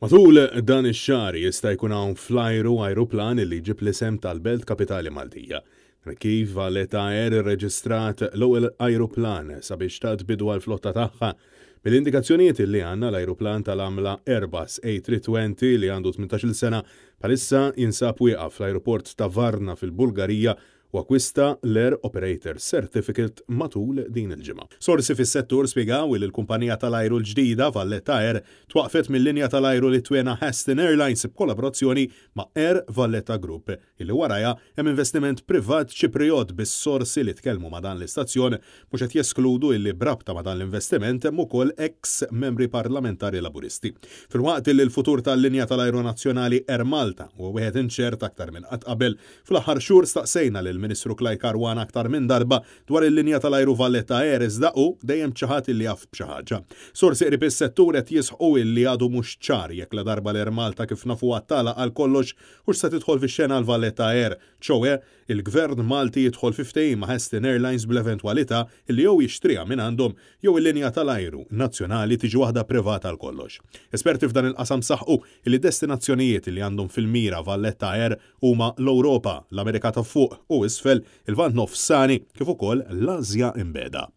Matul dan ix-xahar jista' jkun hawn fl-ajru ajruplan li jġib l-isem tal-belt kapitali Maltija. Dan kif Valletta Air irreġistrat l-ewwel ajruplan sabiex tat bidu għall-flotta tagħha. Mill-indikazzjonijiet li għandna l-ajruplan tal-għamla Airbus A320 li għandu 18-il sena bħalissa jinsab wieqaf fl-ajruport ta' Varna fil-Bulgarija u akkwista l-Air Operator Certificate matul din il-ġimgħa. Sorsi fis-settur spjegaw li l-kumpanija tal-ajru l-ġdida, Valletta Air, twaqqfet mil-linja tal-ajru Litwena Hastin Airlines b'kollaborazzjoni ma' Air Valletta Group, illi warajha hemm investiment privat Ċiprijot bis-sorsi li tkellmu ma' dan l-istazzjon mhux qed jeskludu illi b'rabta ma' dan l-investiment hemm ukoll eks membri parlamentari Laburisti. Filwaqt illi l-futur tal-linja tal-ajru nazzjonali Air Malta huwa wieħed inċert aktar minn qatt qabel, Fl-aħħar xhur staqsejna lill-Ministru Clyde Caruana aktar minn darba dwar il-linja tal-ajru Valletta Air iżda hu dejjem ċaħad illi jaf b'xi ħaġa. Sorsi qrib is-settur qed jisħqu illi għadu mhux ċar jekk ladarba l-Air Malta kif nafuha tagħlaq għal kollox hux se tidħol fix-xena l-Valletta Air, ċoe il-Gvern Malti jidħol fi ftehim ma' Heston Airlines bl-eventwalità illi jew jixtriha mingħandhom jew il-linja tal-ajru nazzjonali tiġi waħda privata għal kollox. Esperti f'dan il-qasam saħqu illi destinazzjonijiet illi għandhom fil-mira Valletta Air huma l-Ewropa, l-Amerika ta' Fuq u Isfel, il-Lvant Nofsani kif ukoll l-Asja Imbegħda.